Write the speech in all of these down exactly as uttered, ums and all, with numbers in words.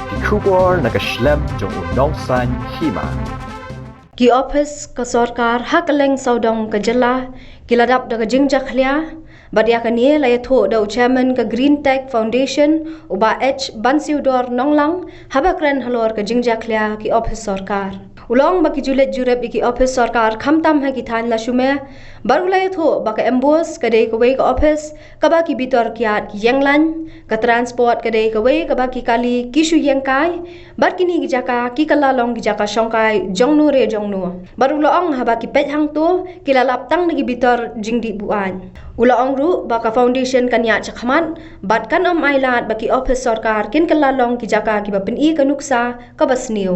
Ki khubor na ka shlem jong u nongsan hima. Ki ophis ka sorkar ha kylleng sawdong ka jylla ki la dap da ka jingjakhlia, bad ïa kane la ïathuh da u chairman ka Green Tech Foundation, u Bah H Bansiewdor Nonglang, haba kren halor ka jingjakhlia ki ophis sorkar. U la ong ba ki ju leit jurip ïa ki ophis sorkar khamtam ha ki thaiñ la shu mih, bad u la ïathuh ba ka MBOSE ka dei kawei ka ophis kaba ki bitor kiad ki ïeng lain, ka transport ka dei kawei kaba ki kali ki shu ïeng kai, bad kine ki jaka ki kylla long ki jaka shongkai jong no re jong no. Bad u la ong haba ki peit hangto ki la lap tang da ki bitor jingdih buaid. U la ong ruh ba ka foundation kan ïaid shakhmat bad kan ym ailad ba ki ophis sorkar kin kylla long ki jaka kiba pyni ka nuksa kaba sniew.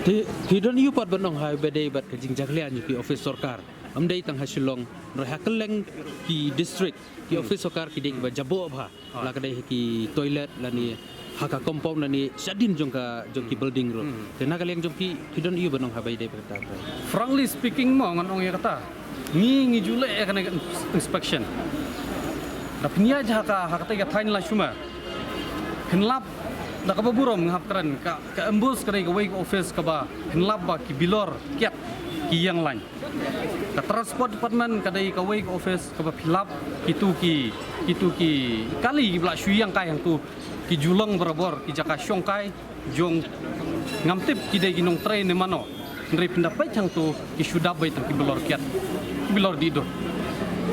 Te, te don ïa u pat ban ong ha ba dei bad ka jingjakhlia ïa ki ophis sorkar. Ym dei tang ha Shillong, hynrei ha kylleng ki district, ki ophis sorkar ki dei kiba jaboh bha. La ka dei ha ki toilet lane ha ka compound lane shadien jong ka, jong ki building ruh. Te na ka liang jong phi, phi don ïa u ban ong ha ba dei bad kata. Frankly speaking mo, ngan ong ïa kata. Ngi, ngi ju leh ïa kane ka ins-, inspection. Da phin ïaid ha ka, ha kata ka thaiñ la shu mih. Phin lap da kaba burom nga hap kren ka, ka MBOSE ka dei kawei ka ophis kaba phin lap ba ki bilor kiad ki ïeng lain. Ka transport department ka dei kawei ka ophis kaba phi lap kitu ki, kitu ki kali kiba la shu ïeng kai hangto ki ju long barabor ki jaka shongkai jong, ngam tip ki dei ki nongtrei ne mano. Hynrei phin da peit hangto ki shu dap beit tang ki bilor kiad, ki bilor dih dur.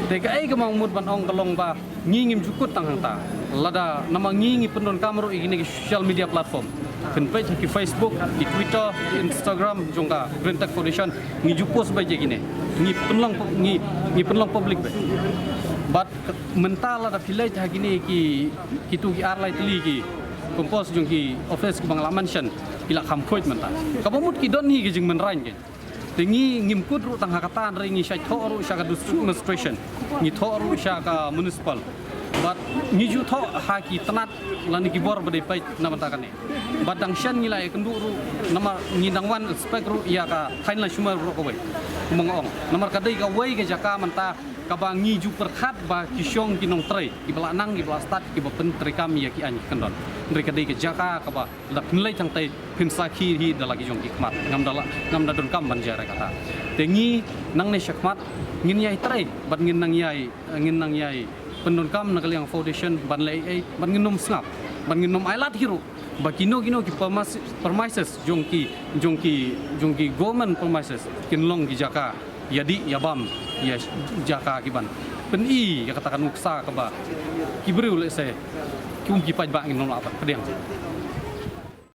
Te kaei kaba nga mut ban ong ka long ba ngi ngim ju kut tang hangta. Lada namar ngi ngi pyndonkam ruh ïa kine ki social media platform. Phin peit ha ki Facebook, ki Twitter, ki Instagram jong ka Green Tech Foundation, ngi ju post beit ïa kine. Ngi pynlong pub-, ngi, ngi pynlong public beit. Bad mynta lada phi leit ha kine ki, kitu ki ar lai tylli ki campus jong ki ophis kiba nga la mention, ki la kham khuid mynta. Kaba mut ki don hi ki jingmynrain ki. Te ngi ngim kut ruh tang ha kata, hynrei ngi shait thoh ruh sha ka district administration. Ngi thoh ruh sha ka municipal. Bad ngi ju thoh ha ki tnat lane ki bor ba dei peit na bynta kane. Bad dang shen ngi la ïakynduh ruh namar ngi dang wan inspect ruh ïa ka thaiñ la shu mih ruh kawei. Kumba nga ong. Namar ka dei kawei ka jaka mynta kaba ngi ju pyrkhat ba ki shong ki nongtrei, kiba la nang, kiba la stad, kiba pyntreikam ïa ki aiñ ki kyndon. Hynrei ka dei ka jaka kaba lada phin leit hangtei phin sakhi hi da la ki jong ki khmat. Ngam da la, ngam da donkam ban jia re kata. Te ngi nangne shakhmat ngin ïai trei bad ngin nang ïai, ngin nang ïai pyndonkam na ka liang foundation ban leh ei ei, bad ngin ym sngap, bad ngin ym ailad hi ruh ba kino kino ki premise-, premises jong ki, jong ki, jong ki government premises kin long ki jaka ïadih ïabam ïa jaka kiban pyni ïa kata ka nuksa kaba ki briew lehse ki um ki paidbah ngin ym lah ban pdiang.